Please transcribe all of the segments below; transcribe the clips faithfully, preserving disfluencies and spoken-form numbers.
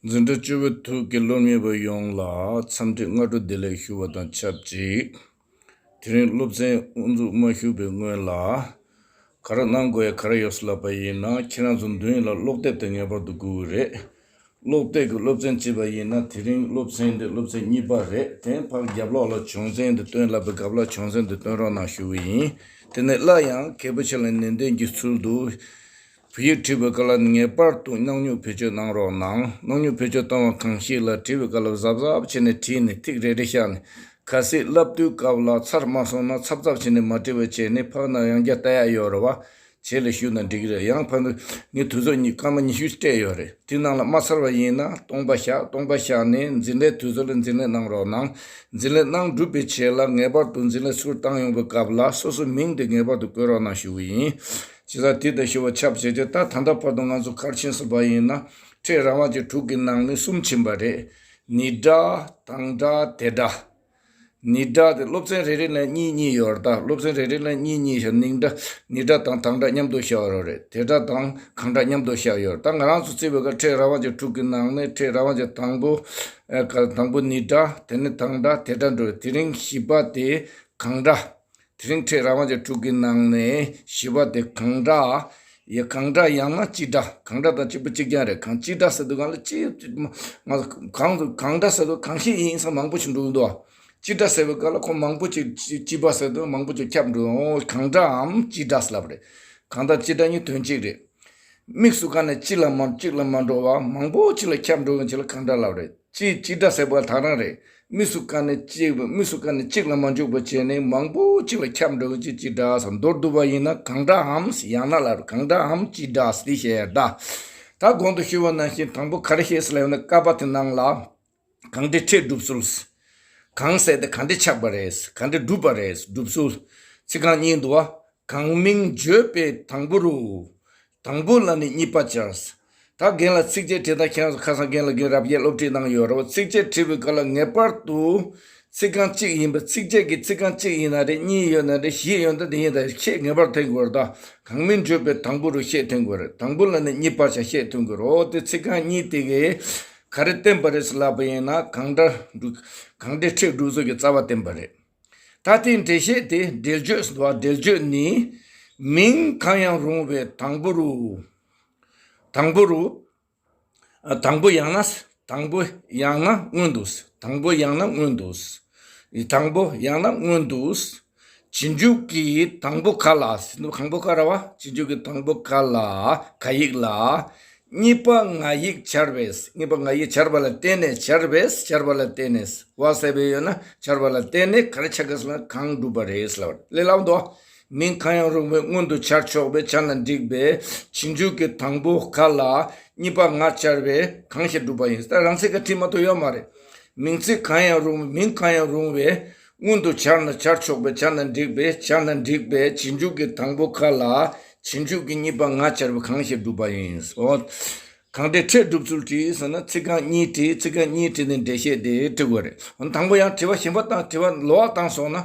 འཛིན་གྲྭ་བཅུ་པའི་ཐོག་གི་སློབ་གཉེར་བ་ཡོངས་ལ་འཚམས་འདྲི་སྔ་དྲོ་བདེ་ལེགས་ཞུ་བ་དང་ཆབས་ཅིག་དེ་རིང་སློབ་ཚན་དབུ་འཛུགས་མ་ཞུས་པའི་སྔོན་ལ། ག་རེ་གནང་དགོས་ཡ་ག་རེ་ཡོད་ལབ་པ་ཡིན་ན། ཁྱེད་རང་ཚོ་མདུན་ལ་སློབ་དེབ་དེ་ངེས་པར་དུ་དགོས་ཀྱི་རེད། སློབ་དེབ་ཀྱི་སློབ་ཚན་བྱས་པ་ཡིན་ན། དེ་རིང་སློབ་ཚན་འདི་སློབ་ཚན་གཉིས་པ་རེད། དེ་ཕར་རྒྱབ་ལོགས་ལ་བྱུང་ཚན་འདི་སྟོན་ལབ་པའི་སྐབས་ལ་བྱུང་ཚན་འདི་སྟོན་རོགས་གནང་ཞུ་གི་ཡིན། དེ་ནས་སླར་ཡང་གལ་པོ་ཆེ་ལ་ནན་ཏན་གྱི་ཚུལ་དུ། བོད་ཡིག་བྲིས་པའི་སྐབས་ལ་ངེས་པར་དུ་སྣང་མྱུག་བེད་སྤྱོད་གནང་རོགས་གནང་། སྣང་མྱུག་བེད་སྤྱོད་བཏང་བ་གང་ཞིག་ལ་བྲིས་པའི་སྐབས་ལ་གཟབ་གཟབ་བྱས་ནས་བྲིས་ནས་ཐིག་རེ་རེ་བཞག་ནས། གལ་སྲིད་བསླབ་དུས་སྐབས་ལ་ཚར་མ་སོང་ན་ཚབ་ཚབ་བྱས་ནས་མ་བྲིས་པ་བྱས་ནས། ཕར་ནང་ཡང་བསྐྱར་ལྟ་ཡ་ཡོད་རེད་བ། བྱས་ལ་ཞུས་ན་འགྲིག་གི་རེད། ཡང་ཕར་ནང་ངས་དུས་ཚོད་ཉི་སྐར་མ་ཉི་ཤུ་སྤྲད་ཡོད་རེད། དེ་ནང་ལ་མ་ཚར་བ་ཡིན་ན་སྟོང་པ་བཞག་སྟོང་པ་བཞག་ནས་འཛིན་གྲྭའི་དུས་ཚོད་ལ་འཛིན་གྲྭ་གནང་རོགས་གནང་། འཛིན་གྲྭ་གནང་གྲུབ་པའི་རྗེས་ལ་ངེས་པར་དུ་འཛིན་གྲྭ་ཚུར་བཏང་ཡོང་བའི་སྐབས་ལ་སོ་སོའི་མིང་དེ་ངེས་པར་དུ་བཀོད་རོགས་གནང་ཞུ་གི་ཡིན། བྱས་ཙང་དེ་ལྟར་ཞུ་བ་ཆབས་ཅིག་བྱས། ད་ད་ལྟ་བར་དུ་ང་ཚོ་ག་རེ་ཕྱིན་སོང་པ་ཡིན་ན། ཕྲད་རང་དབང་ཅན་དྲུག་གི་ནང་ནས་གསུམ་ཕྱིན་པ་རེད། ནི་སྒྲ། དང་སྒྲ། དེ་སྒྲ། ནི་སྒྲ་དེ་སློབ་ཚན་རེ་རེ་ལ་གཉིས་གཉིས་ཡོད་རེད། ད་སློབ་ཚན་རེ་རེ་ལ་གཉིས་གཉིས་བཞག་ནི་སྒྲ། ནི་སྒྲ་དང་དང་སྒྲ་མཉམ་དུ་བཞག་ཡོད་རེད། དེ་སྒྲ་དང་གང་སྒྲ་མཉམ་དུ་བཞག་ཡོད་རེད། ད་ང་རང་ཚོ་བརྩིས་པའི་སྐབས་ཕྲད་རང་དབང་ཅན་དྲུག་གི་ནང་ནས་ཕྲད་རང་དབང་ཅན་དང་པོ། ཨ། ག- དང་པོ་ནི་སྒྲ། དེ་ནས་དང་སྒྲ། དེ་སྒྲ་འགྲོ། དེ་རིང་བཞི་པ་དེ་གང་སྒྲ། དེ་རིང་ཕྲད་རང་དབང་ཅན་དྲུག་གི་ནང་ནས་བཞི་པ་དེ་གང་སྒྲ། ཡ། གང་སྒྲ་ཡང་ན་སྤྱི་སྒྲ། གང་སྒྲ་དང་གཅིག་པ་གཅིག་རྐྱང་རེད། གང་སྤྱི་སྒྲ་ཟེར་དུས་སྒང་ལ་སྤྱི། ང་གང་གང་སྒྲ་ཟེར་དུས་གང་ཞིག་ཡིན་ས་མང་པོ་ཞིག་འགྲོ་གི་འདུག་སྤྱི་སྒྲ་ཟེར་བའི་སྐབས་ལ་ཁོ་མང་པོ་ཅིག་སྤྱི་སྤྱི་པ་ཟེར་དུས་མང་པོ་ཅིག་ཁྱབ་འགྲོ། འོ། གང་སྒྲའམ་སྤྱི་སྒྲ་ཟེར་ལབ་རེད། གང་དང་སྤྱི་སྒྲ་གཉིས་དོན་གཅིག་རེད། དམིགས་སུ་བཀར་ནས་གཅིག་ལ་མ་གཅིག་ལ་མ་འགྲོ་བ། མང་པོ་གཅིག་ལ་ཁྱབ་འགྲོ་མཁན་ཅིག་ལ་གང་སྒྲ་ལབ་རེད། སྤྱི་སྤྱི་སྒྲ་ཟེར་བ་ད་རང་རེད། དམིགས་སུ་བཀར་ནས་གཅིག་དམིགས་སུ་བཀར་ནས་གཅིག་ལ་མ་འཇུག་པ་བྱས་ནས་མང་པོ་གཅིག་ལ་ཁྱབ་འགྲོ་མཁན་ཅིག་སྤྱི་སྒྲ་ཟེར། མདོར་བསྡུ་བ་ཡིན་ན་གང་སྒྲའམ་ཡང་ན་ལབ་རེད། གང་སྒྲའམ་སྤྱི་སྒྲ་ཟེར་བཤད་ཡ་ད། ད་གོང་དུ་ཞུས་པ་ནང་བཞིན་དང་པོ་ག་རེ་བཤད་ཟེར་ལབ་ན། ཀ་པ་དེ་ནང་ལ། གང་སྒྲའི་ཕྲད་སྒྲུབ་ཚུལ། གང་ཟེར་དེ་གང་སྒྲ་ཆགས་པ་རེད། གང་སྒྲ་སྒྲུབ་པ་རེད། སྒྲུབ་ཚུལ། ཚིག་རྐང་གཉིས་འདུག་བ། གང་མིང་བརྗོད་པའི་དང་པོ་རུ། དང་པོ་ལ་ནི་གཉིས་པ་སྦྱར། ད་རྒན་ལགས་ཚིགས་བཅད་བྲིས་སྟངས། ཁྱེད་རང་ཚོ་ཁ་སང་རྒན་ལགས་རྒན་རབ་རྒྱས་སློབ་ཁྲིད་གནང་ཡོད་རེད་བ། ཚིགས་བཅད་བྲིས་པའི་སྐབས་ལ་ངེས་པར་དུ་ཚིག་རྐང་གཅིག་ཡིན་པ། ཚིགས་བཅད་ཀྱི་ཚིག་རྐང་གཅིག་ཡིན་ན་རེད། གཉིས་ཡོད་ན་རེད། བཞི་ཡོད་ན་དེ་ཡིན་ད། ཤད་ངེས་པར་འཐེན་དགོས་རེད། ད་གང་མིང་བརྗོད་པའི་དང་པོ་རུ་ཤད་འཐེན་དགོས་རེད། དང་པོ་ལ་ནི་གཉིས་པ་བྱ་ཤད་འཐེན་དགོས་རེད། འོ་དེ་ཚིག་རྐང་གཉིས་དེ་གིས་ག་རེ་བསྟན་པ་རེད་ཟེར་ལབ་པ་ཡིན་ན། གང་སྒྲ་སྒྲུབ། གང་སྒྲའི་ཕྲད་སྒྲུབ་ཚུལ་གྱི་རྩ་བ་བསྟན་པ་རེད། ད་དེའི་འགྲེལ་བཤད་དེ་འགྲེལ་བརྗོད་ཟེར་བ། འགྲེལ་བརྗོད་ནི། མིང་གང་ཡང་རུང་བའི་དང་པོ་རུ། དང་པོ་རུ། ཨ། དང་པོ་ཡང་ན། དང་པོ་ཡང་ན་སྔོན་དུ། དང་པོ་ཡང་ན་སྔོན་དུ། དང་པོ་ཡང་ན་སྔོན་དུ། རྗེས་འཇུག་གི་དང་པོ་ག་ལ། དང་པོ་ག་ར་བ། རྗེས་འཇུག་གི་དང་པོ་ག་ལ། ག་ཡིག་ལ། གཉིས་པ་ང་ཡིག་སྦྱར་བས། གཉིས་པ་ང་ཡིག་སྦྱར་བ་ལ་བརྟེན་ནས། སྦྱར་བས། སྦྱར་བ་ལ་བརྟེན་ནས། བ་ཟེར་བའི་ཡོད་ན་སྦྱར་བ་ལ་བརྟེན་ནས་ག་རེ་ཆགས་ཀྱི་ཟེར་ན་གང་སྒྲུབ་པ་རེད་ཟེར་ལབ་རེད། ལས་སླ་པོ་འདུག་མིང་གང་ཡང་རུང་བའི་སྔོན་དུ་སྦྱར་ཆོག་པས། སྦྱར་ན་འགྲིག་པས། རྗེས་འཇུག་གི་དང་པོ་ག་ལ་གཉིས་པ་ང་སྦྱར་བས་གང་ཞིག་སྒྲུབ་པ་ཡིན། ད་རང་ཚིག་ག་བྲིས་མ་ཐུབ་ཡོད་མ་རེད། མིང་ཚིག་གང་ཡང་རུང་། མིང་གང་ཡང་རུང་བའི་སྔོན་དུ་སྦྱར་ན་སྦྱར་ཆོག་པས། སྦྱར་ན་འགྲིག་པས། སྦྱར་ན་འགྲིག་པས། རྗེས་འཇུག་གི་དང་པོ་ག་ལ་རྗེས་འཇུག་གི་གཉིས་པ་ང་སྦྱར་བས་གང་ཞིག་སྒྲུབ་པ་ཡིན། འོ། གང་སྒྲའི་ཕྲད་སྒྲུབ་ཚུལ་བྲིས་ཟེར་ན་ཚིག་རྐང་གཉིས་བྲིས། ཚིག་རྐང་གཉིས་བྲིས་ནས་འགྲེལ་བཤད་དེ་འབྲི་དགོས་རེད། འོ་ན་དང་པོ་ཡང་དྲི་བ་གཞན་པ་བཏང་། དྲི་བ་ལོགས་ཀ་བཏང་སོང་ན།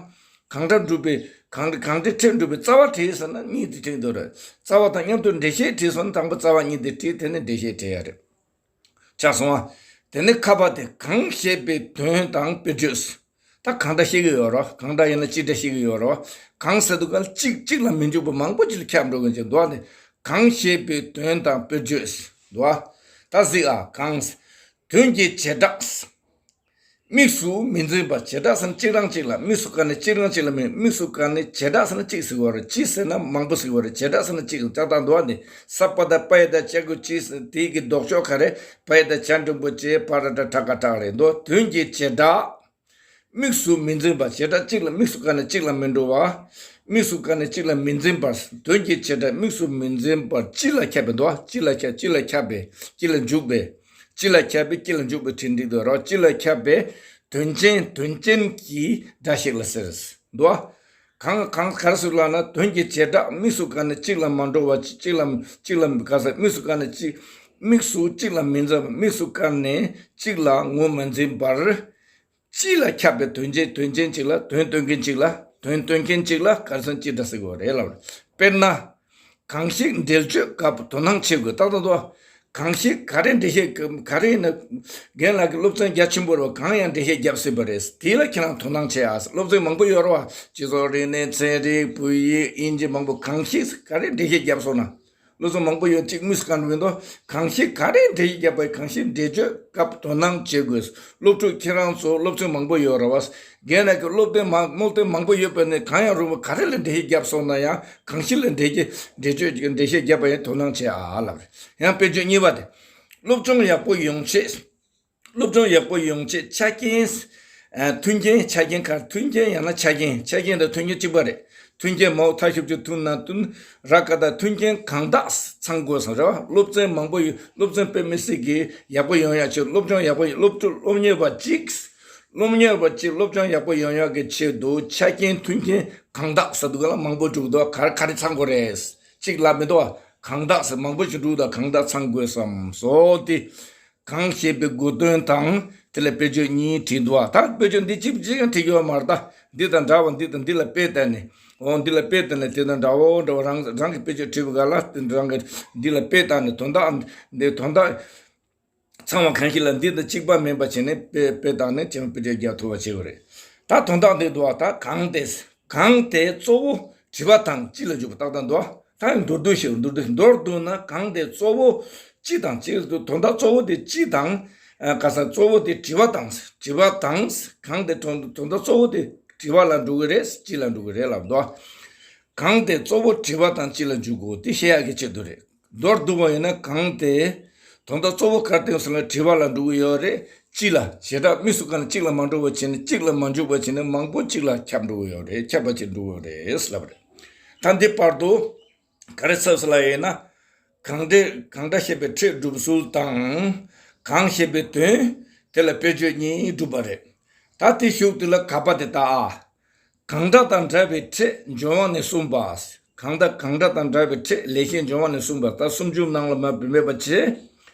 གང་སྒྲ་སྒྲུབ་པའི། གང་གང་སྒྲའི་ཕྲད་སྒྲུབ་པའི་རྩ་བ་བྲིས་ཟེར་ན་གཉིས་དེ་བྲིས་འདུག་རེད། རྩ་བ་དང་མཉམ་དུ་འགྲེལ་བཤད་བྲིས་སོང་ན་དང་པོ་རྩ་བ་གཉིས་དེ་བྲིས། དེ་ནས་འགྲེལ་བཤད་བྲིས་ཡ་རེད། ཆགས་སོང་ཨ། དེ་ནས་ཁ་པ་དེ་གང་ཞེས་པའི་དོན་དང་དཔེར་བརྗོད། ད་གང་སྒྲ་ཤེས་ཀྱི་ཡོད་རེད། གང་སྒྲ་ཡིན་ན་སྤྱི་སྒྲ་ཤེས་ཀྱི་ཡོད་རེད། གང་ཟེར་དུས་སྒང་གཅིག་གཅིག་ལ་མི་འཇུག་པ་མང་པོ་ཅིག་ལ་ཁྱབ་འགྲོ་མཁན་ཅིག་འདུག་ཨ། དེ་གང་ཞེས་པའི་དོན་དང་དཔེར་བརྗོད་འདུག་ཨ། ད་གཟིགས་ཨ། གང་། དོན་གྱི་བྱེ་བྲག་དམིགས་སུ་མི་འཛིན་པ། བྱེ་བྲག་ཟེར་ན་གཅིག་རང་གཅིག་ལ། དམིགས་སུ་བཀར་ནས་གཅིག་རང་གཅིག་ལ་མིན། དམིགས་སུ་བཀར་ནས་བྱེ་བྲག་ཟེར་ན་གཅིག་ཟེར་བ་རེད། གཅིག་ཟེར་ན་མང་པོ་ཟེར་བ་རེད། བྱེ་བྲག་ཟེར་ན་གཅིག་ལ་ལྕགས་སྟག་འདུག་ཨ། འདི་ས་པ་བཏགས་སྤ་ཡ་བཏགས་སྤྱ་གི་སྤྱི་ཟེར། དེ་གི་ལྡོག་ཕྱོགས་ག་རེ། བ་ཡ་བཏགས་བྱ་འགྲེང་བུ་བྱེ། བ་ར་བཏགས་བྲ་ག་བྲག་རེད་འདུག་དོན་གྱི་བྱེ་བྲག་དམིགས་སུ་མི་འཛིན་པ། བྱེ་བྲག་གཅིག་ལ། དམིགས་སུ་བཀར་ནས་གཅིག་ལ་མི་འགྲོ་བ། དམིགས་སུ་བཀར་ནས་གཅིག་ལ་མི་འཛིན་པ། དོན་གྱི་བྱེ་བྲག་དམིགས་སུ་མི་འཛིན་པར་སྤྱི་ལ་ཁྱབ་པའི་འདུག་ཨ། སྤྱི་ལ་ཁྱབ། སྤྱི་ལ་ཁྱབ་པའི། སྤྱི་ལ་འཇུག་པའི། སྤྱི་ལ་ཁྱབ་པའི། སྤྱི་ལ་འཇུག་པའི་བྲིས་འགྲིག་འདུག་རོ། སྤྱི་ལ་ཁྱབ་པའི་དོན་ཅན། དོན་ཅན་གྱི་སྒྲ་ཞིག་ལ་ཟེར་འདུག་ཨ། གང་གང་ག་རེ་ཟེར་ལབ་ན། དོན་གྱི་བྱེ་བྲག་དམིགས་སུ་བཀར་ནས་གཅིག་ལ་མ་འགྲོ་བ། གཅིག་ལ་གཅིག་ལ་ག་ཟེར། དམིགས་སུ་བཀར་ནས་གཅིག་དམིགས་སུ་གཅིག་ལ་མི་འཛིན་པ། དམིགས་སུ་བཀར་ནས་གཅིག་ལ་ངོས་མ་འཛིན་པར། སྤྱི་ལ་ཁྱབ་པའི་དོན་ཅན། དོན་ཅན་གཅིག་ལ། དོན་སྟོན་མཁན་གཅིག་ལ། དོན་སྟོན་མཁན་གཅིག་ལ་ག་རེ་ཟེར་ན་སྤྱི་སྒྲ་ཟེར་དགོས་རེད་ལབ་རེད། དཔེར་ན། གང་ཞིག་འགྲེལ་བརྗོད་སྐབས་དོ་སྣང་བྱེད་དགོས། ཏག་ཏག་འདུག་ཨ། གང་ཞིག་ག་རེ་འགྲེལ་བཤད་ག་རེ་ཡིན་ན། རྒན་ལགས་ཀྱི་སློབ་ཚན་རྒྱ་ཆེན་པོ་རེད་བ། གང་ཡང་འགྲེལ་བཤད་རྒྱབ་སྲིད་པ་རེད། དེ་ལ་ཁྱེད་རང་དོ་སྣང་བྱེད་ཨ། སློབ་ཚན་མང་པོ་ཡོད་རེད་བ། སྤྱི་ཚོགས་རིག་གནས། ཚན་རིག་བོད་ཡིག་དབྱིན་ཇི་མང་པོ། གང་ཞིག་ག་རེ་འགྲེལ་བཤད་རྒྱབ་སོང་ན། སློབ་ཚན་མང་པོ་ཡོད་ཅིག་དམིགས་སུ་བཀར་འགྲོ་གི་འདུག་གང་ཞིག་ག་རེ་འགྲེལ་བཤད་རྒྱབ་པ་ཡིན། གང་ཞིག་འགྲེལ་བརྗོད་སྐབས་དོ་སྣང་བྱེད་དགོས། སློབ་ཕྲུག་ཁྱེད་རང་ཚོ་སློབ་ཚན་མང་པོ་ཡོད་རེད་བ། རྒན་ལགས་ཀྱི་སློབ་སྟོན་མང་སློབ་སྟོན་མང་པོ་ཡོད་པ་ནས། གང་ཡང་རུང་བ་ག་རེ་ལ་འགྲེལ་བཤད་རྒྱབ་སོང་ན་ཡང་། གང་ཞིག་ལ་འགྲེལ་བཤད་འགྲེལ་བརྗོད་འགྲེལ་བཤད་རྒྱབ་པ་ཡིན་དོ་སྣང་བྱེད་ཨ་ལབ་རེད། ཡང་དཔེ་བརྗོད་གཉིས་པ་དེ། སློབ་སྦྱོང་ཡག་པོ་ཡོང་ཆེད། སློབ་སྦྱོང་ཡག་པོ་ཡོང་ཆེད་ཆ་རྐྱེན། ཨ། མཐུན་རྐྱེན། ཆ་རྐྱེན་ག་མཐུན་རྐྱེན་ཡང་ན་ཆ་རྐྱེན། ཆ་རྐྱེན་དང་མཐུན་རྐྱེན་གཅིག་པ་རེད། མཐུན་རྐྱེན་མའོ་མཐའ་ཞབས་ཀྱུ་མཐུན་ན་མཐུན། ར་ག་བཏགས་མཐུན་རྐྱེན་གང་དག་ཚང་དགོས་སམ་རེད་བ། སློབ་ཚན་མང་པོ་ཡོད། སློབ་ཚན་དཔེ་མི་སྲིད་ཀྱི་ཡག་པོ་ཡོང་ཡག་ཆེད། སློབ་སྦྱོང་ཡག་པོ་ཡོང་། སློབ་ཕྲུག་སློབ་གཉེར་བ་གཅིག་སློབ་གཉེར་བ་གཅིག་སློབ་སྦྱོང་ཡག་པོ་ཡོང་ཡག་གི་ཆེད་དུ་ཆ་རྐྱེན་མཐུན་རྐྱེན་གང་དག་ཟེར་འདུག་ག་ལ་མང་པོ་འདུག་ག་ག་རེ་ག་རེ་ཚང་དགོས་རེད། གཅིག་ལབ་མི་འདུག་ག་གང་དག་ཟེར་མང་པོ་ཞིག་འདུག་ག་གང་དག་ཚང་དགོས་སམ་སོགས་ཏེ། གང་ཞེས་པའི་དགོས་དོན་དང་། དེ་ལ་དཔེ་བརྗོད་གཉིས་བྲིས་འདུག་ག་ད་དཔེ་བརྗོད་འདི་གཅིག་གཅིག་ཀྱང་བྲིས་ཡོད་མ་རེད། ད་འདི་དང་འདྲ་བ་འདི་དང་འདི་ལ་དཔེ་བལྟས་ནས། འོ་འདི་ལ་དཔེ་བལྟས་ནས། དེ་དང་འདྲ་བོ་འདྲ་བོ་རང་རང་གི་དཔེ་བརྗོད་བྲིས་པ་ག་ལ་དེ་རང་གི་འདི་ལ་དཔེ་བལྟས་ནས། དོན་དག་འདི་དོན་དག་ཚང་བ་གང་ཞིག་ལ་འདི་དང་གཅིག་པ་མིན་པ་བྱས་ནས་དཔེ་དཔེ་བལྟས་ནས་ཅང་དཔེ་བརྗོད་རྒྱག་ཐུབ་པ་བྱེད་དགོས་རེད། ད་དོན་དག་འདི་འདུག་ག་ད་གང་དེ། གང་དེ་གཙོ་བོ་དྲི་བ་དང་སྤྱི་ལ་འཇུག་པ་ཏག་ཏག་འདུག་ག་ད་ཡང་མདོར་བསྡུས་ཤིག་མདོར་བསྡུས། མདོར་བསྡུས་ན་གང་དེ་གཙོ་བོ་སྤྱི་དང་། སྤྱི་དོན་དག་གཙོ་བོ་དེ་སྤྱི་དང་། ཨ། ག་ས་གཙོ་བོ་དེ་དྲི་བ་དང་། དྲི་བ་དང་། གང་དེ་དོན་དོན་དག་གཙོ་བོ་དེ་དྲི་བ་ལ་འགྲོ་གི་རེད། སྤྱི་ལ་འགྲོ་གི་རེད་ལབ་འདུག་ག་གང་དེ་གཙོ་བོ་དྲི་བ་དང་སྤྱི་ལ་འཇུག་དགོས་དེ་བཤད་ཡག་གི་ཆེད་དུ་རེད། མདོར་བསྡུ་བ་ཡིན་ན་གང་དེ་དོན་དག་གཙོ་བོ་ག་རེ་བསྟན་སོང་ན་དྲི་བ་ལ་འགྲོ་གི་ཡོད་རེད། སྤྱི་ལ། བྱེ་བྲག་དམིགས་སུ་བཀར་ན་གཅིག་ལ་མ་འགྲོ་བ་བྱས་ནས། གཅིག་ལ་མ་འཇུག་པ་བྱས་ནས། མང་པོ་གཅིག་ལ་ཁྱབ་འགྲོ་གི་ཡོད་རེད། ཁྱབ་པ་ཅིག་འགྲོ་གི་ཡོད་རེད་ལབ་རེད། ད་འདི་བར་དུ་ག་རེ་ཚབ་སོང་ལབ་ཡིན་ན། གང་འདྲ་གང་འདྲ་ཞེས་པའི་ཕྲད་སྒྲུབ་ཚུལ་དང་། གང་ཞེས་པའི་དོན། དེ་ལ་དཔེ་བརྗོད་གཉིས་བསྒྲུབས་པ་རེད། ད་དེ་གཞུག་དེ་ལ་ག་པ་དེ་ལྟ་ཨ། གང་འདྲ་དང་འདྲ་བའི་ཕྲད་འཇོམས་དབང་ནས་གསུངས་པ། གང་འདྲ་གང་འདྲ་དང་འདྲ་བའི་ཕྲད་ལེགས་བཤད་ལྗོན་དབང་ནས་གསུངས་པ། ད་སུམ་ཅུ་ནང་ལ་མ་བུད་མེད་པ་བྱས།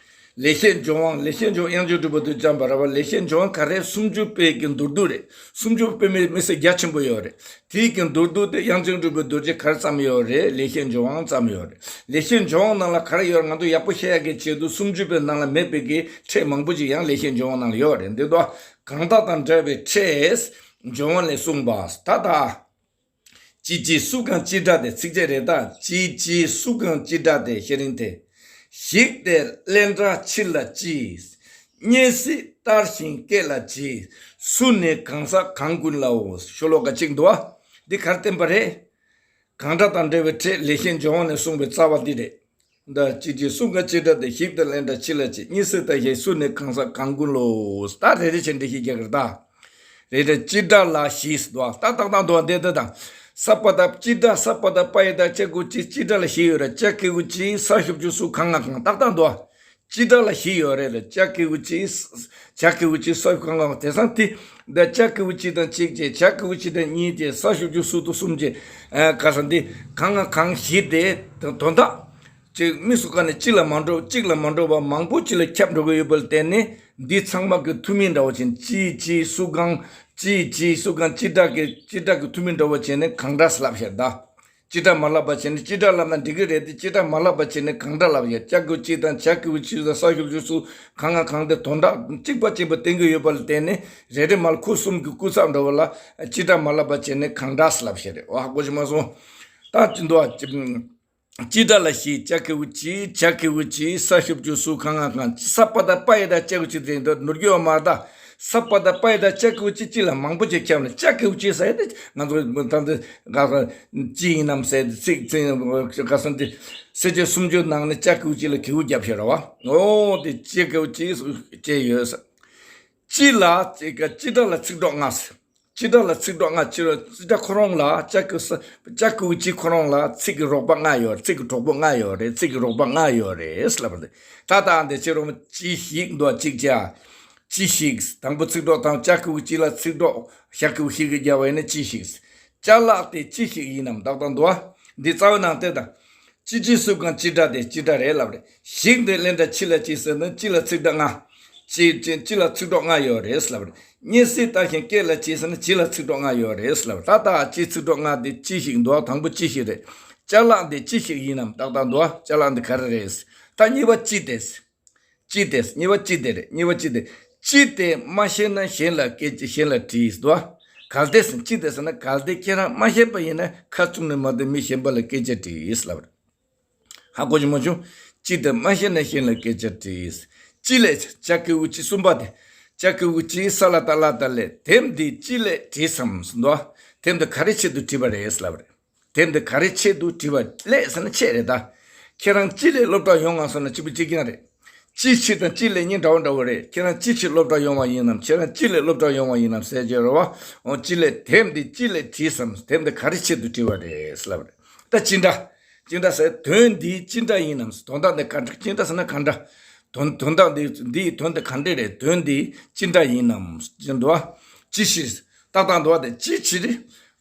ལེགས་བཤད་ལྗོན་དབང་། ལེགས་བཤད་ལྗོན་དབང་། དབྱངས་ཅན་གྲུབ་པ་དུ་བཅངས་པ་རེད་བ། ལེགས་བཤད་ལྗོན་དབང་ག་རེ་སུམ་ཅུ་པའི་གི་མདོར་བསྡུས་རེད། སུམ་ཅུ་པའི་མི་མི་སེར་རྒྱ་ཆེན་པོ་ཡོད་རེད། དེའི་གི་མདོར་བསྡུས་དེ་དབྱངས་ཅན་གྲུབ་པའི་རྡོ་རྗེ་ག་རེ་བརྩམས་ཡོད་རེད། ལེགས་བཤད་ལྗོན་དབང་བརྩམས་ཡོད་རེད། ལེགས་བཤད་ལྗོན་དབང་ནང་ལ་ག་རེ་ཡོད་རེད། ང་ཚོ་ཡག་པོ་ཤེས་ཡག་གི་ཆེད་དུ་སུམ་ཅུ་པའི་ནང་ལ་མེད་པའི་གི་ཕྲད་མང་པོ་ཅིག་ཡང་ལེགས་བཤད་ལྗོན་དབང་ནང་ལ་ཡོད་རེད། འདི་དོ། གང་དག་དང་འདྲ་བའི་ཕྲད་ལྗོན་དབང་ལས་གསུངས་པ། ད་ལྟ། ཅི་ཅི་སུ་གང་ཅི་འདྲ་སྟེ། ཚིགས་བཅད་རེད་ད། ཅི་ཅི་སུ་གང་ཅི་འདྲ་སྟེ་ཤེས་རིང་སྟེ། ཞིག་སྟེ་ལན་འདྲ་ཕྱིར་ལ་ཅི། སྙེད་སྲིད་ལྟར་ཞིང་སྐད་ལ་ཅི། སུ་ནི་གང་ཟག་གང་ཀུན་ལའོ། ཤོ་ལོ་ཀ་གཅིག་འདུག་བ། འདི་གར་བསྟན་པ་རེད། གང་འདྲ་དང་འདྲ་བའི་ཕྲད་ལེགས་བཤད་ལྗོན་དབང་ནས་གསུངས་པའི་རྩ་བ་འདི་རེད། འདི་ཅི་ཅི་སུ་གང་ཅི་འདྲ་སྟེ། ཞིག་སྟེ་ལན་འདྲ་ཕྱིར་ལ་ཅི། སྙེད་སྲིད་ལྟར་ཞིང་སུ་ནི་གང་ཟག་གང་ཀུན་ལའོ། ད་རེ་རེ་བྱས་འགྲེལ་བཤད་རྒྱག་གི་རེད་ད། རེ་རེ་ཅི་འདྲ་ལ་ཞིག་འདུག་བ། ད་ཏག་ཏག་འདུག་བ། འདི་འདི་དང་། ས་པ་བཏགས་ཅི་འདྲ། ས་པ་བཏགས་པ་ཡ་བཏགས་ཅ་གི་གུ་ཅི། ཅི་འདྲ་ལ་ཞིག་ཡོད་རེད། ཅ་གི་གུ་ཅི། ས་ཞབས་ཀྱུ་སུ། གང་ང་གང་། ཏག་ཏག་འདུག་བ། ཅི་འདྲ་ལ་ཞིག་ཡོད་རེད་ལ། ཅ་གི་གུ་ཅི། ཇ་གི་གུ་ཅི། ས་གང་གང་། དེང་སང་དེ། འདི་ཅ་གི་གུ་གཅིག་དང་གཅིག་བྱས། ཇ་གི་གུ་གཅིག་དང་གཉིས་བྱས། ས་ཞབས་ཀྱུ་སུ་དང་གསུམ་བྱས། ཨ། ག་ས་འདི་གང་ང་གང་ཞིག་སྟེ། དོན་དག་ཅིག་དམིགས་སུ་བཀར་ནས་གཅིག་ལ་མ་འགྲོ། གཅིག་ལ་མ་འགྲོ་བ་མང་པོ་གཅིག་ལ་ཁྱབ་འགྲོ་གི་ཡོད་པ་ལ་བརྟེན་ནས། འདི་ཚང་མ་གི་ཐུན་མིན་འདྲ་བོ་བྱས་ནས། ཅི་ཅི་སུ་གང་། ཅི་ཅི་སུ་གང་ཅི་འདྲ་གི། ཅི་འདྲ་གི་ཐུན་མིན་འདྲ་བོ་བྱས་ནས་གང་འདྲ་ལབ་བྱས་ད། ཅི་འདྲ་མ་ལབ་པ་བྱས་ནས། ཅི་འདྲ་ལབ་ན་འགྲིག་གི་རེད་དེ། ཅི་འདྲ་མ་ལབ་པ་བྱས་ནས་གང་འདྲ་ལབ་ཡ། ཇ་གི་གུ་གཅིག་དང་ཇ་གི་གུ་གཅིག་དང་ས་ཞབས་ཀྱུ་སུ། གང་ང་གང་དེ་དོན་དག་གཅིག་པ་གཅིག་པ་བསྟན་གྱི་ཡོད་པ་ལ་བརྟེན་ནས། རེ་རེ་མར་ཁུ་གསུམ་གྱི་སྐུ་ཚབ་འདྲ་བོ་ལ་ཅི་འདྲ་མ་ལབ་པ་བྱས་ནས་གང་འདྲ་ལབ་བྱས་རེད། ཨོ་ཧ་གོ་ཤེས་མ་སོང་། ད་ཅི་འདུག་ཨ། ཅི་འདྲ་ལ་ཞིག་ཅ་གི་གུ་ཅི། ཇ་གི་གུ་ཅི། ས་ཞབས་ཀྱུ་སུ། གང་ང་གང་། ས་པ་བཏགས་པ་ཡ་བཏགས་ཅ་གི་གུ་ཅི། དེ་འདྲ་ནོར་གྱི་ཡོད་མ་རེད་ད། ས་པ་བཏགས་པ་ཡ་བཏགས་ཅ་གི་གུ་ཅི། ཅི་ལ་མང་པོ་ཅིག་ཁྱབ་ནས། ཇ་གི་གུ་ཅི་ཟེར་ཏེ་ང་ཚོ་ད་འདི་ག་ས་ཅི་ཡིན་ནམ་ཟེར་ཏེ། ཚིག་ཚིག་ག་ས་འདི་སེ་ཅེ་སུམ་ཅུ་ནང་ནས་ཇ་གི་གུ་ཅི་ལ་གི་གུ་རྒྱབ་ཤེས་ར་བ། ཨོ་དེ་ཇ་གི་གུ་ཅི་ཅེས་ཡོད་ས། ཅི་ལ་ཅི་ག་ཅི་འདྲ་ལ་ཚིག་གྲོགས་ལྔ་ཟེར། ཅི་འདྲ་ལ་ཚིག་གྲོགས་ལྔ། ཅི་ར་ཅི་འདྲ་ཁོ་རང་ལ་ཇ་གི་ས་ཇ་གི་གུ་ཅི་ཁོ་རང་ལ་ཚིག་གི་རོགས་པ་ལྔ་ཡོད། ཚིག་གི་གྲོགས་པོ་ལྔ་ཡོད་རེད། ཚིག་གི་རོགས་པ་ལྔ་ཡོད་རེད་ལབ་པ་རེད། ད་ལྟ་འདི་ཅི་རུང་ཅི་ཞིག་འདུག་ཅིག་ཅ། ཅི་ཞིག་དང་པོ་ཚིག་གྲོགས་དང་། ཇ་གི་གུ་ཅི་ལ་ཚིག་གྲོགས་ཞ་གི་གུ་ཞིག་གི་རྒྱབ་པ་ཡིན་ན་ཅི་ཞིག་ཅ་ལག་དེ་ཅི་ཞིག་ཡིན་ནམ་ཏག་ཏག་འདུག་ཨ། འདི་རྩ་བའི་ནང་དེ་དང་། ཅི་ཅི་སུ་གང་ཅི་འདྲ་སྟེ། ཅི་འདྲ་རེད་ལབ་རེད། ཞིག་སྟེ་ལན་འདྲ་ཕྱིར་ལ་ཅི་ཟེར་ན། ཅི་ལ་ཚིག་གྲོགས་ལྔ། ཅི་ཅི་ཅི་ལ་ཚིག་གྲོགས་ལྔ་ཡོད་རེད་ལབ་རེད། སྙེད་སྲིད་ལྟར་ཞིང་སྐད་ལ་ཅི་ཟེར་ན། ཅི་ལ་ཚིག་གྲོགས་ལྔ་ཡོད་རེད་ལབ་རེད། ད་ལྟ་ཅི་ཚིག་གྲོགས་ལྔ་དེ་ཅི་ཞིག་འདུག་དང་པོ་ཅི་ཞིག་རེད། ཅ་ལག་འདི་ཅི་ཞིག་ཡིན་ནམ་ཏག་ཏག་འདུག་ཅ་ལག་འདི་ག་རེ་རེད། ད་གཉིས་པ་ཅི་སྟེ། ཅི་སྟེ། གཉིས་པ་ཅི་སྟེ་རེད། གཉིས་པ་ཅི་སྟེ། ཅི་སྟེ་མ་ཤེས་ན་གཞན་ལ་སྐད་ཅི། གཞན་ལ་དྲིས་འདུག་བ། གལ་ཏེ་ཟེར། ཅི་སྟེ་ཟེར་ན། གལ་ཏེ་ཁྱེད་རང་མ་ཤེས་པ་ཡིན་ན་ཁ་བཙུམ་ནས་མ་གཏོགས་མི་གཞན་པ་ལ་སྐད་ཆ་དྲིས་ལབ་རེད། ཧ་གོ་བྱུང་མ་བྱུང་། ཅི་སྟེ་མ་ཤེས་ན་གཞན་ལ་སྐད་ཆ་དྲིས། ཅི་ལས། ཇ་གི་གུ་ཅི། གསུམ་པ་དེ། ཇ་གི་གུ་ཅི། ས་ལ་བཏགས་སླ་བཏགས་སླས། དེབ་འདི་ཅི་ལས་བྲིས་སམ་ཟེར་འདུག་བ། དེབ་འདི་ག་རེ་ཆེད་དུ་བྲིས་པ་རེད་ལབ་རེད། དེབ་འདི་ག་རེ་ཆེད་དུ་བྲིས་པ་ལས་ཟེར་ན་ཆེད་རེད་ད། ཁྱེད་རང་ཅི་ལས་སློབ་གྲྭར་ཡོང་ང་སོང་ན་གཅིག་པུ་གཅིག་རྐྱང་རེད། ཅི་ཕྱིར་དང་ཅི་ལས་གཉིས་འདྲ་བོ་འདྲ་བོ་རེད། ཁྱེད་རང་ཅི་ཕྱིར་སློབ་གྲྭར་ཡོང་བ་ཡིན་ནམ། ཁྱེད་རང་ཅི་ལས་སློབ་གྲྭར་ཡོང་བ་ཡིན་ནམ་ཟེར་གྱི་རེད་བ། འོ་ཅི་ལས། དེབ་འདི་ཅི་ལས་བྲིས་སམ། དེབ་འདི་ག་རེ་ཆེད་དུ་བྲིས་པ་རེད་ལབ་རེད། ད་ཅི་འདྲ། ཅི་འདྲ་ཟེར། དོན་འདི་ཅི་འདྲ་ཡིན་ནམ། དོན་དག་འདི་ག་འདྲ། ཅི་འདྲ་ཟེར་ན་ག་འདྲ། དོན་དོན་དག་འདི་འདིའི་དོན་འདི་ག་འདྲ་རེད། དོན་འདི་ཅི་འདྲ་ཡིན་ནམ་ཟེར་འདུག་བ། ཅི་ཕྱིར། ཏག་ཏག་འདུག་བ། དེ་ཅི་ཕྱིར།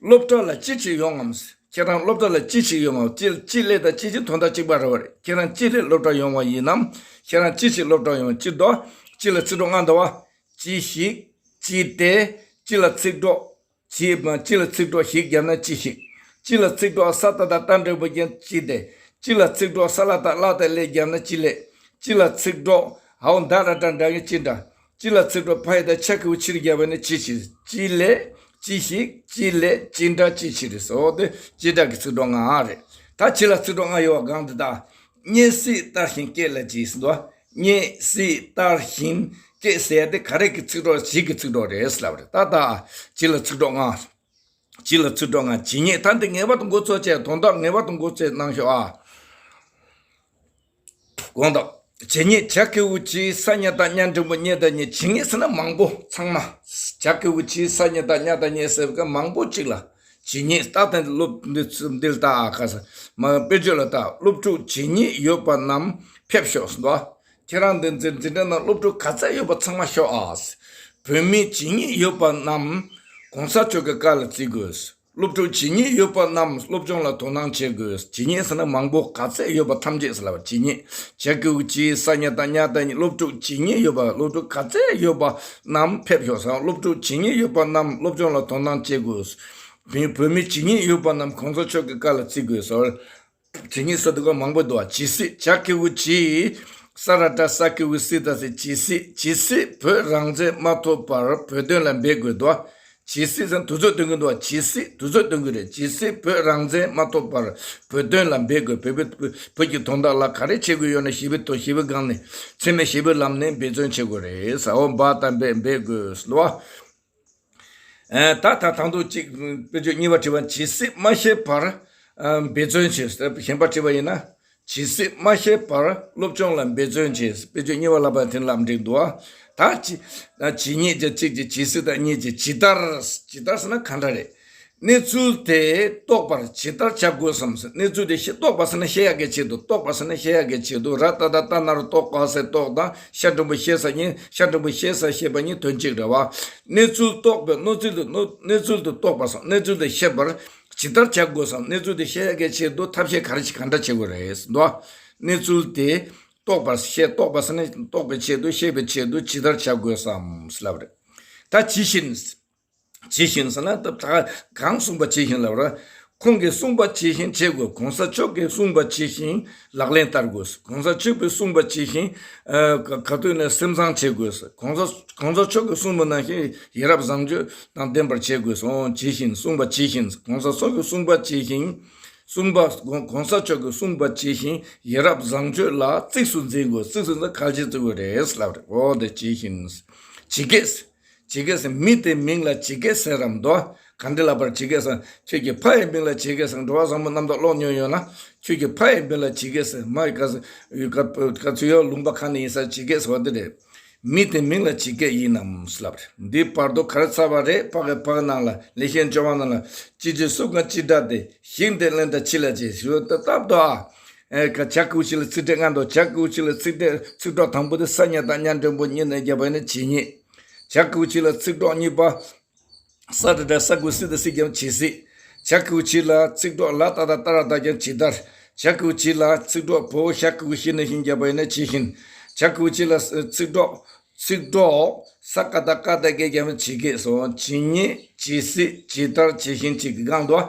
སློབ་གྲྭ་ལ་ཅི་ཕྱིར་ཡོང་ངམ། ཁྱེད་རང་སློབ་གྲྭ་ལ་ཅི་ཕྱིར་ཡོང་ངམ། ཅི་ཅི་ལས་དང་ཅི་ཕྱིར་དོན་དག་གཅིག་པ་རེད་བ་རེད། ཁྱེད་རང་ཅི་ལས་སློབ་གྲྭར་ཡོང་བ་ཡིན་ནམ། ཁྱེད་རང་ཅི་ཕྱིར་སློབ་གྲྭར་ཡོང་། ཅི་འདུག་ཅི་ལ་ཚིག་གྲོགས་ལྔ་འདུག་བ། ཅི་ཞིག་ཅི་སྟེ། ཅི་ལ་ཚིག་གྲོགས། ཅི། ཅི་ལ་ཚིག་གྲོགས་ཞིག་བརྒྱབ་ན་ཅི་ཞིག་ཅི་ལ་ཚིག་གྲོགས་ས་ཏ་བཏགས་སྟ་འགྲེང་བུ་ཅན་ཅི་སྟེ། ཅི་ལ་ཚིག་གྲོགས་ས་ལ་བཏགས་སླ་བཏགས་སླས་བརྒྱབ་ན་ཅི་སླས། ཅི་ལ་ཚིག་གྲོགས་ཧའོ་ད་ར་ཏྲ་འདྲ་གི་ཅི་འདྲ། ཅི་ལ་ཚིག་གྲོགས་ཕ་ཡ་བཏགས་ཕྱ་གི་གུ་ཕྱིར་བརྒྱབ་པ་ནི་ཅི་ཕྱིར། ཅི་སླས། ཅི་ཞིག་ཅི་སླས། ཅི་འདྲ། ཅི་ཕྱིར་རེད་སོ། དེ་ཅི་འདྲ་གི་ཚིག་གྲོགས་ལྔ་རེད། ད་ཅི་ལ་ཚིག་གྲོགས་ལྔ་ཡོད་པ་གང་དེ་དག་སྙེད་སྲིད་ལྟར་ཞིང་སྐད་ལ་ཅི་ཟེར་འདུག་སྙེད་སྲིད་ལྟར་ཞིང་སྐད་ཟེར་ཡ་དེ་ག་རེ་གི་ཚིག་གྲོགས། ཞིག་གི་ཚིག་གྲོགས་རེད་ལབ་རེད། ད་ད་ཅི་ལ་ཚིག་གྲོགས་ལྔ། ཅི་ལ་ཚིག་གྲོགས་ལྔ། ཇི་སྙེད། ད་འདི་ངེས་པར་དུ་འགོ་ཚུགས་བྱས། དོན་དག་ངེས་པར་དུ་འགོ་ཚུགས་གནང་ཤོག་ཨ། དགོངས་དག་ཇི་སྙེད་ཇ་གི་གུ་ཇི། ས་ཉ་བཏགས་སྙ་འགྲེང་བུ་སྙེད། ད་སྙེད། ཇི་སྙེད་ཟེར་ན་མང་པོ་ཚང་མ། ཇ་གི་གུ་ཇི། ས་ཉ་བཏགས་སྙ། ད་སྙེད་ཟེར་བ་མང་པོ་གཅིག་ལ། ཇི་སྙེད། ད་དེ་སློབ་འདི་འདི་ལ་ལྟ་ཨ། ཁ་ས་མ་དཔེར་བརྗོད་ལ་ལྟ། སློབ་ཕྲུག་ཇི་སྙེད་ཡོད་པ་རྣམས་ཕེབས་ཤོག་ཟེར་འདུག་ཨ། ཁྱེད་རང་འདི་འཛིན་འཛིན་གྲྭ་ནང་སློབ་ཕྲུག་ག་ཚད་ཡོད་པ་ཚང་མ་ཤོག་ཨ། བོད་མི་ཇི་སྙེད་ཡོད་པ་རྣམས་གོང་ས་མཆོག་གི་བཀའ་ལ་བརྩི་དགོས། སློབ་ཕྲུག་ཇི་སྙེད་ཡོད་པ་རྣམས་སློབ་སྦྱོང་ལ་དོ་སྣང་བྱེད་དགོས། ཇི་སྙེད་ཟེར་ན་མང་པོ། ག་ཚད་ཡོད་པ་ཐམས་ཅད་ཟེར་ལབ་པ། ཇི་སྙེད། ཇ་གི་གུ་ཇི། ས་ཉ་བཏགས་སྙ། ད་སྙེད། སློབ་ཕྲུག་ཇི་སྙེད་ཡོད་པ། སློབ་ཕྲུག་ག་ཚད་ཡོད་པ་རྣམས་ཕེབས་ཤོག་ཟེར། སློབ་ཕྲུག་ཇི་སྙེད་ཡོད་པ་རྣམས་སློབ་སྦྱོང་ལ་དོ་སྣང་བྱེད་དགོས། བོད་བོད་མི་ཇི་སྙེད་ཡོད་པ་རྣམས་གོང་ས་མཆོག་གི་བཀའ་ལ་བརྩི་དགོས་ཟེར། ཇི་སྙེད་ཟེར་དུས་སྐབས་མང་པོ་འདུག་བ། ཇི་སྲིད། ཇ་གི་གུ་ཇི། ས་ར་ཏྲ་ས་གི་གུ་སྲིད་ད་སྲིད། ཇི་སྲིད། ཇི་སྲིད་བོད་རང་བཙན་མ་ཐོབ་བར་བོད་དོན་ལ་འབད་དགོས་འདུག་བ། ཇི་སྲིད་ཟེར་དུས་ཚོད་སྟོན་གྱི་འདུག་བ། ཇི་སྲིད་དུས་ཚོད་སྟོན་གྱི་རེད། ཇི་སྲིད་བོད་རང་བཙན་མ་ཐོབ་བར་བོད་དོན་ལ་འབད་དགོས། བོད་བོད་བོད་ཀྱི་དོན་དག་ལ་ག་རེ་བྱེད་དགོས་ཡོད་ན་ཞི་བའི་ཐོག་ཞི་བའི་སྒང་ནས་འཚེ་མེད་ཞི་བའི་ལམ་ནས་འབད་བརྩོན་བྱེད་དགོས་རེད་ཟེར། འོ་འབའ་དང་འབད་འབད་དགོས་ལོ། ད་ད་དང་ཐོག་གཅིག་དཔེ་བརྗོད་གཉིས་པ་བྲིས་པ། ཇི་སྲིད་མ་ཤེས་བར་འབད་བརྩོན་བྱེད། གཞན་པ་བྲིས་པ་ཡིན་ན། ཇི་སྲིད་མ་ཤེས་བར་སློབ་སྦྱོང་ལ་འབད་བརྩོན་བྱེད། དཔེ་བརྗོད་གཉིས་པ་ལབ་པ་དེ་ལབ་འགྲིག་འདུག་ཨ། ད་ཇི་ཇི་སྙེད་ཀྱི་གཅིག་གི་ཇི་སྲིད་དང་གཉིས་ཀྱི་ཇི་ལྟར། ཇི་ལྟར་ཟེར་ན་གང་འདྲ་རེད། གནས་ཚུལ་དེ་རྟོགས་པར་ཇི་ལྟར་བྱ་དགོས་སམ་ཟེར། གནས་ཚུལ་དེ་ཤེས་རྟོགས་པ་ཟེར་ན་ཤེས་ཡག་གི་ཆེད་དུ། རྟོགས་པ་ཟེར་ན་ཤེས་ཡག་གི་ཆེད་དུ། ར་ཏ་བཏགས་རྟ་ན་རོ་རྟོགས་པ་ཟེར་རྟོགས་དང་ཤ་འགྲེང་བུ་ཤེས་ས་གཉིས། ཤ་འགྲེང་བུ་ཤེས་ས་ཤེས་པ་གཉིས་དོན་གཅིག་རེད་བ། གནས་ཚུལ་རྟོགས་པའི་གནས་ཚུལ་དུ་གནས་ཚུལ་དུ་རྟོགས་པ་སམ། གནས་ཚུལ་དེ་ཤེས་པར་ཇི་ལྟར་བྱ་དགོས་སམ། གནས་ཚུལ་དེ་ཤེས་ཡག་གི་ཆེད་དུ་ཐབས་ཤེས་ག་རེ་ཞིག་གང་འདྲ་བྱེད་དགོས་རེད་འདུག་གནས་ཚུལ་དེ་རྟོགས་པར་ཤེས། རྟོགས་པ་ཟེར་ན་རྟོགས་པའི་ཆེད་དུ། ཤེས་པའི་ཆེད་དུ་ཇི་ལྟར་བྱ་དགོས་སམ་ལབ་རེད། ད་ཇི་བཞིན། ཇི་བཞིན་ཟེར་ན་ད་ད་གང་གསུངས་པ་ཇི་བཞིན་ལབ་ར། ཁོང་གིས་གསུངས་པ་ཇི་བཞིན་བྱེད་དགོས། གོང་ས་མཆོག་གིས་གསུངས་པ་ཇི་བཞིན་ལག་ལེན་བསྟར་དགོས། གོང་ས་མཆོག་གིས་གསུངས་པ་ཇི་བཞིན་ཨ་ག་ག་དུས་ནས་སེམས་བཟང་བྱེད་དགོས། གོང་ས་གོང་ས་མཆོག་གིས་གསུངས་པ་ནང་བཞིན་ཡིད་རབ་བཟང་སྤྱོད་དང་ལྡན་པར་བྱེད་དགོས་སོ། ཇི་བཞིན། གསུངས་པ་ཇི་བཞིན། གོང་ས་མཆོག་གིས་གསུངས་པ་ཇི་བཞིན། གསུངས་པ་གོང་གོང་ས་མཆོག་གིས་གསུངས་པ་ཇི་བཞིན་ཡིད་རབ་བཟང་སྤྱོད་ལ་གཙིགས་སུ་འཛིན་དགོས། གཙིགས་སུ་འཛིན་གལ་ཆེ་བརྩི་དགོས་རེད་ལབ་རེད། འོ་དེ་ཇི་བཞིན། ཇི་སྐད། ཇི་སྐད་ཟེར། མི་དེའི་མིང་ལ་ཇི་སྐད་ཟེར་རམ་འདུག་ག་འདི་ལབ་པར་ཇི་སྐད་ཟེར། ཁྱོད་ཀྱི་ཕ་ཡི་མིང་ལ་ཇི་སྐད་ཟེར། འགྲོ་བ་བཟང་པོ་རྣམ་དག་ཀློག་མྱོང་ཡོད་ན། ཁྱོད་ཀྱི་ཕ་ཡི་མིང་ལ་ཇི་སྐད་ཟེར། མ་ཡི་ག་ས་ཡུལ་ག་ག་ཚོད་ཡོད་ལུང་པ་ག་ནས་ཡིན་ས་ཇི་སྐད་ཟེར་བ་འདི་རེད། མི་དེའི་མིང་ལ་ཇི་སྐད་ཡིན་ནམ་ལབ་རེད། འདི་བར་དོ་ག་རེ་ཚར་བ་རེད། ཕ་གི་ཕ་གི་ནང་ལ་ལེགས་བཤད་ལྗོན་དབང་ནང་ལ། ཅི་བྱེད་སུ་གང་ཅི་འདྲ་སྟེ། ཞིང་དེ་ལེན་དང་ཕྱི་ལ་ཅི་ཞུ་ད་སྟབས་དོ་ཨ། ཨེ་ག་ཇ་གི་གུ་ཇི་ལ་ཚིག་ཕྲད་ལྔ་འདུག་ཇ་གི་གུ་ཇི་ལ་ཚིག་ཕྲད་ཚིག་གྲོགས་དང་པོ་དེ་ས་ཉ་བཏགས་སྙ་འགྲེང་བུ་སྙེད་ནས་བརྒྱབ་པ་ཡིན་ན་ཇི་སྙེད། ཇ་གི་གུ་ཇི་ལ་ཚིག་གྲོགས་གཉིས་པ། ས་ཏ་བཏགས་སྲ་གི་གུ་སྲི་ད་སྲིད་བརྒྱབ་ཇི་སྲིད། ཇ་གི་གུ་ཇི་ལ་ཚིག་གྲོགས་ལ་ཏ་བཏགས་རྟ་ན་རོ་རྟ་བརྒྱབ་ཇི་ལྟར། ཇ་གི་གུ་ཇི་ལ་ཚིག་གྲོགས་བོ་ཞ་གི་གུ་ཞི་ན་ཞིང་བརྒྱབ་པ་ཡིན་ན་ཇི་བཞིན། ཇ་གི་གུ་ཇི་ལ་ཚིག་གྲོགས། ཚིག་གྲོགས་ས་ཀ་བཏགས་སྐ་ད་གེ་བརྒྱབ་ན་ཇི་སྐད་སོ། ཇི་སྙེད། ཇི་སྲིད། ཇི་ལྟར། ཇི་བཞིན་གཅིག་གི་སྒང་དུ་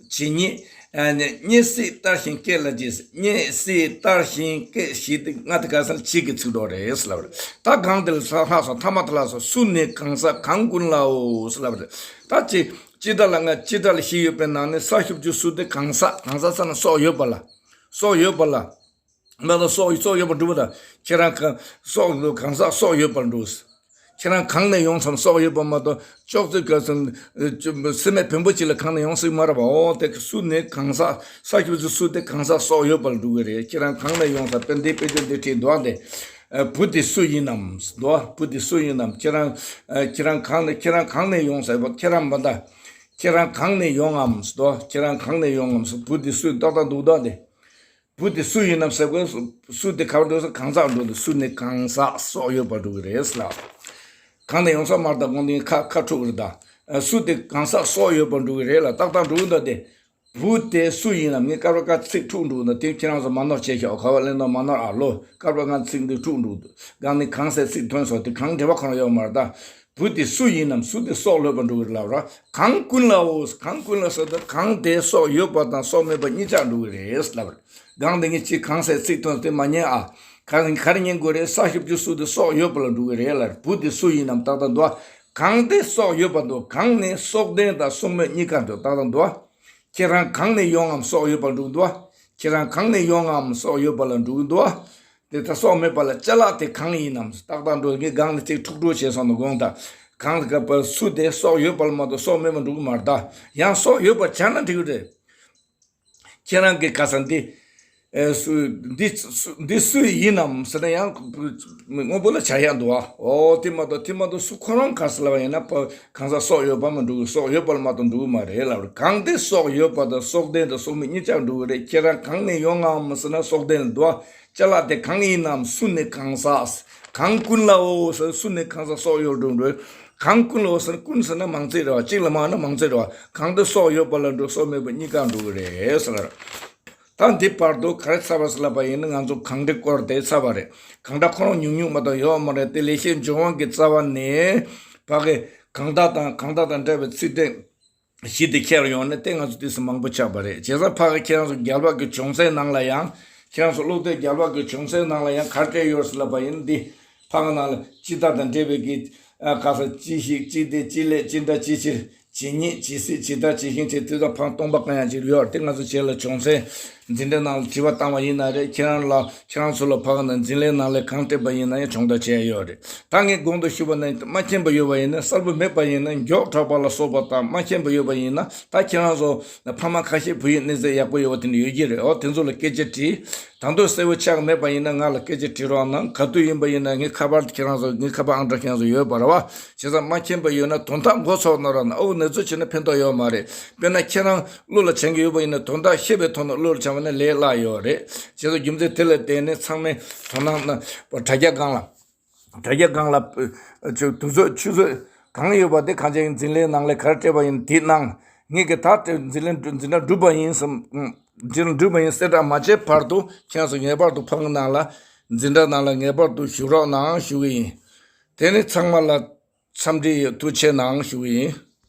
ཇི་སྙེད། ཨ་ནི་རྙེད་སྲིད་ལྟར་ཞིང་སྐད་ལ་ཅི། རྙེད་སྲིད་ལྟར་ཞིང་སྐད་ཞེས་ཏེ་ལྔ་དེ་ག་ས་ལ་ཕྱིས་ཀྱི་ཚིག་གྲོགས་རེད་ཟེར་ལབ་རེད། ད་གང་དེ་ལ་ལྷག་སོང་། ཐ་མ་དེ་ལ་སོང་། སུ་ནི་གང་ཟག་གང་ཀུན་ལའོ་ཟེར་ལབ་རེད། ད་ཅི་ཅི་འདྲ་ལ་ལྔ་ཅི་འདྲ་ལ་བཞི་ཡོད་པའི་ནང་ནས་ས་བཞི་བཅུ་སུ་དེ་གང་ཟག་གང་ཟག་ས་ན་སྲོག་ཡོད་པ་ལ། སྲོག་ཡོད་པ་ལ། མ་གཏོགས་སྲོག་སྲོག་ཡོད་པར་འགྲུབ་པ་དང་། ཁྱེད་རང་གང་སྲོག་གང་ཟག་སྲོག་ཡོད་པར་འགྲུབ། ཁྱེད་རང་གང་ནས་ཡོང་བསམ། སྲོག་ཡོད་པ་མ་གཏོགས་ཅོག་ཙེ་ག་ཙམ་སྲིན་མོ་བེམ་པོ་གཅིག་ལ་གང་ནས་ཡོང་སྲིད་མ་རེད་པ། འོ་དེ་སུ་ནི་གང་ཟག་ས་ཁྱོད་ཚོ་སུ་དེ་གང་ཟག་སྲོག་ཡོད་པར་འགྲུབ་ཀྱི་རེད། ཁྱེད་རང་གང་ནས་ཡོང་ས། དཔེ་འདི་དཔེ་ཆ་འདི་བྲིས་འདུག་ཨ། དེ་བུ་དེ་སུ་ཡིན་ནམ་འདུག་ཨ། བུ་དེ་སུ་ཡིན་ནམ། ཁྱེད་རང་ཁྱེད་རང་གང་ནས་ཁྱེད་རང་གང་ནས་ཡོང་ས། ཁྱེད་རང་མ་ད་ཁྱེད་རང་གང་ནས་ཡོང་ངམ་འདུག་ཨ། ཁྱེད་རང་གང་ནས་ཡོང་ངམ། བུ་དེ་སུ་ཏག་ཏག་འདུག་ད་དེ། བུ་དེ་སུ་ཡིན་ནམ་ཟེར་དགོས། སུ་དེ་ག་པར་འགྲོ་ས། གང་ཟག་འགྲོ་དེ་སུ་ནི་གང་ཟག་སྲོག་ཡོད་པར་འགྲོ་གི་རེད་ལ། གང་ནས་ཡོང་ས་མར་དང་གོང་དེ་ཁ་ཁ་འཁྲུག་རེད་ད། སུ་དེ་གང་ཟག་སྲོག་ཡོད་པར་འགྲོ་གི་རེད་ལ། ཏག་ཏག་འགྲོ་གི་འདུག་དེ། བུ་དེ་སུ་ཡིན་ནམ། ངས་སྐབས་རེ་ཁ་ཚིག་འཁྲུག་འགྲོ་ན་དེ་ཁྱེད་རང་ཚོ་མ་ནོར་བྱས་ཤོག་ག་བ་ལེན་དང་མ་ནོར་ཨ་ལོ། སྐབས་རེ་ང་ཚིག་འདི་འཁྲུག་འགྲོ་འདུག་གང་ནི་གང་ཟེར་ཚིག་ཐོན་སོང་དེ་གང་འབྲེལ་བ་གང་ཡོད་མ་རེད་ད། བུ་དེ་སུ་ཡིན་ནམ། སུ་དེ་སྲོག་ལོས་པར་འགྲོ་གི་རེད་ལབ་ར། གང་ཀུན་ལའོ། གང་ཀུན་ལ་ཟེར་ད་གང་དེ་སྲོག་ཡོད་པ་དང་སྲོག་མེད་པ་གཉིས་ཆར་འགྲོ་གི་རེད་ལབ་ར། གང་དེ་ངས་ཅི་གང་ཟེར་ཚིག་ཐོན་དེ་མ་ཉན་ཨ། ག་རེ་ག་རེ་ཉན་དགོས་རེད། ས་བཞི་བཅུ་སུ་དེ་སྲོག་ཡོད་པ་ལ་འགྲོ་གི་རེད་ལ། བུ་དེ་སུ་ཡིན་ནམ་ཏག་ཏག་འདུག་ཨ། གང་དེ་སྲོག་ཡོད་པ་འདུག་གང་ནི་སྲོག་ལྡན་དང་སྲོག་མེད་གཉིས་ཀ་འདུག་ཏག་ཏག་འདུག་ཨ། ཁྱེད་རང་གང་ནས་ཡོང་ངམ། སྲོག་ཡོད་པར་འགྲོ་གི་འདུག་ཨ། ཁྱེད་རང་གང་ནས་ཡོང་ངམ། སྲོག་ཡོད་པ་ལ་འགྲོ་གི་འདུག་ཨ། དེ་ལྟར་སྲོག་མེད་པ་ལ་ཅ་ལག་དེ་གང་ཡིན་ནམ། ཏག་ཏག་འགྲོ་ངས་གང་ནས་ཅིག་འཁྲུག་འཁྲུག་བྱས་སོང་ན་དགོངས་དག་གང་ག་པར་སུ་དེ་སྲོག་ཡོད་པ་ལ་མ་གཏོགས་སྲོག་མེད་པར་འགྲོ་གི་མ་རེད་ད། ཡང་སྲོག་ཡོད་པར་བྱས་ན་འགྲིག་གི་རེད། ཁྱེད་རང་གི་ག་ས་འདི། ཨེ་སུ་འདི་སུ་འདི་སུ་ཡིན་ནམ་ཟེར་ན་ཡང་དངོས་པོ་ལ་བྱ་ཡག་འདུག་ཨ། འོ་དེ་མ་གཏོགས་དེ་མ་གཏོགས་སུ་ཁོ་རང་ག་ས་ལ་བ་ཡིན་ན་པ་གང་ཟག་སྲོག་ཡོད་པ་མ་འགྲོ་གི། སྲོག་ཡོད་པ་ལ་མ་གཏོགས་འགྲོ་གི་མ་རེད་ལབ་རེད། གང་དེ་སྲོག་ཡོད་པ་དང་སྲོག་ལྡན་དང་སྲོག་མེད་གཉིས་ཆར་འགྲོ་གི་རེད། ཁྱེད་རང་གང་ནས་ཡོང་ངམ་ཟེར་ན་སྲོག་ལྡན་ལ་འདུག་ཨ། ཅ་ལག་དེ་གང་ཡིན་ནམ། སུ་ནི་གང་ཟག་གང་ཀུན་ལའོ་ཟེར། སུ་ནི་གང་ཟག་སྲོག་ཡོད་འགྲོ་འགྲོ། གང་ཀུན་ལའོ་ཟེར། ཀུན་ཟེར་ན་མང་ཚིག་རེད་བ། གཅིག་ལ་མ་ན་མང་ཚིག་རེད་བ། གང་དེ་སྲོག་ཡོད་པ་ལ་འགྲོ་སྲོག་མེད་པ་གཉིས་ཀ་འགྲོ་གི་རེད་ཟེར། ད་འདི་བར་དུ་ག་རེ་ཚར་བ་ཟེར་ལབ་པ་ཡིན་ན་ང་ཚོ་གང་འདྲི་སྐོར་དེ་ཚར་བ་རེད། གང་འདྲ་ཁོ་རང་ཉུང་ཉུང་མ་གཏོགས་ཡོད་མ་རེད། དེ་ལེགས་བཤད་ལྗོན་དབང་གི་རྩ་བ་ནས་ཕ་གི་གང་དག་དང་གང་དག་དང་འབྲེལ་བའི་ཚིག་དེ་གཞི་དེ་ཁྱེར་ཡོང་ནས་དེ་ང་ཚོ་དུས་སུ་མང་པོ་ཆགས་པ་རེད། བྱས་ཙང་ཕ་གི་ཁྱེད་རང་ཚོ་རྒྱལ་བ་གི་ལྗོན་ཚལ་ནང་ལ་ཡང་ཁྱེད་རང་ཚོ་སློབ་དེབ་རྒྱལ་བ་གི་ལྗོན་ཚལ་ནང་ལ་ཡང་ག་རེ་སྤྲད་ཡོད་ཟེར་ལབ་པ་ཡིན་ན་འདི་ཕ་གི་ནང་ལ་སྤྱི་ཟླ་དང་འབྲེལ་བའི་གི་ཨ་ག་ས་ཅི་ཞིག་ཅི་སྟེ་ཅི་ལས་ཅི་འདྲ་ཅི་ཕྱིར། ཇི་སྙེད་ཇི་སྲིད་ཇི་ལྟར་ཇི་བཞིན་ཇི་དེ་དང་ཕངས་སྟོང་པ་གང་ཡང་ཅིག་ཡོད་རེད། དེ་ང་ཚོ་བྱས་ལ་བྱུང་སའི་འཛིན་གྲྭའི་ནང་ལ་དྲི་བ་བཏང་བ་ཡིན་ན་རེད། ཁྱེད་རང་ལ་ཁྱེད་རང་ཚོ་ལ་ཕ་གི་ནང་འཛིན་གྲྭའི་ནང་ལས་གང་སྤྲད་པ་ཡིན་ན་ཡང་སྦྱོང་བརྡར་བྱས་ཡོད་རེད། ད་ངས་གོང་དུ་ཞུས་པ་ནང་མ་མཁྱེན་པ་ཡོད་པ་ཡིན་ན་གསལ་པོ་མེད་པ་ཡིན་ན་མགྱོགས་དྲགས་པ་ལ་སོགས་པ་དང་མ་མཁྱེན་པ་ཡོད་པ་ཡིན་ན་ད་ཁྱེད་རང་ཚོ་ཕ་མ་ཁ་ཤས་བུ་ཡིག་གནས་ཚད་ཡག་པོ་ཡོད་པ་དེ་འདྲ་ཡོད་ཀྱི་རེད། འོ་དེ་ཚོ་ལ་སྐད་ཆ་དྲིས། ད་དུང་གསལ་པོ་ཆགས་མེད་པ་ཡིན་ན་ང་ལ་སྐད་ཆ་དྲི་རོགས་གནང་། ག་དུས་ཡིན་པ་ཡིན་ན་ངའི་ཁ་པར་ཁྱེད་རང་ཚོ་ངའི་ཁ་པར་ཨང་གྲངས་ཁྱེད་རང་ཚོ་ཡོད་པ་རེད་བ། བྱས་ཙང་མ་མཁྱེན་པ་ཡོད་ན་དོན་དག་མགོ་ཚོས་ནོར་བ་ན་ཨོ་ནེ་ཚོ་བྱས་ན་ཕན་ཐོགས་ཡོད་མ་རེད། དཔེར་ན་ཁྱེད་རང་བློ་ལ་བྱང་གི་ཡོད་པ་ཡིན་ན་དོན་དག་ཤེས་པའི་ཐོག་ནས་བློ་ལ་བྱང་བ་ན་ལས་སླ་ཡོད་རེད། བྱས་ཙང་རྒྱུ་མཚན་དེ་ལ་བརྟེན་ནས་ཚང་མས་དོ་སྣང་གནང་། དྲ་རྒྱ་སྒང་ལ། དྲ་རྒྱ་སྒང་ལ་ཨ་ཆུ་དུས་ཚོད་ཆུ་ཚོད་གང་ཡོད་པ་དེ་གང་ཅག་འཛིན་གྲྭའི་ནང་ལས་ག་རེ་སྤྲད་པ་ཡིན་དེ་གནང་། ངས་གི་ད་འཛིན་གྲྭ་འཛིན་གྲྭ་གྲུབ་པ་ཡིན་བསམ། འཛིན་གྲྭ་གྲུབ་པ་ཡིན་གསལ་བསྒྲགས་མ་བྱས་བར་དུ་ཁྱེད་རང་ཚོ་ངེས་པར་དུ་ཕ་གི་ནང་ལ་འཛིན་གྲྭ་ནང་ལ་ངེས་པར་དུ་བཞུགས་རོགས་གནང་ཞུ་གི་ཡིན། དེ་ནི་ཚང་མ་ལ་འཚམས་འདྲི་ཡོད། ཐུགས་རྗེ་གནང་ཞུ་གི་ཡིན།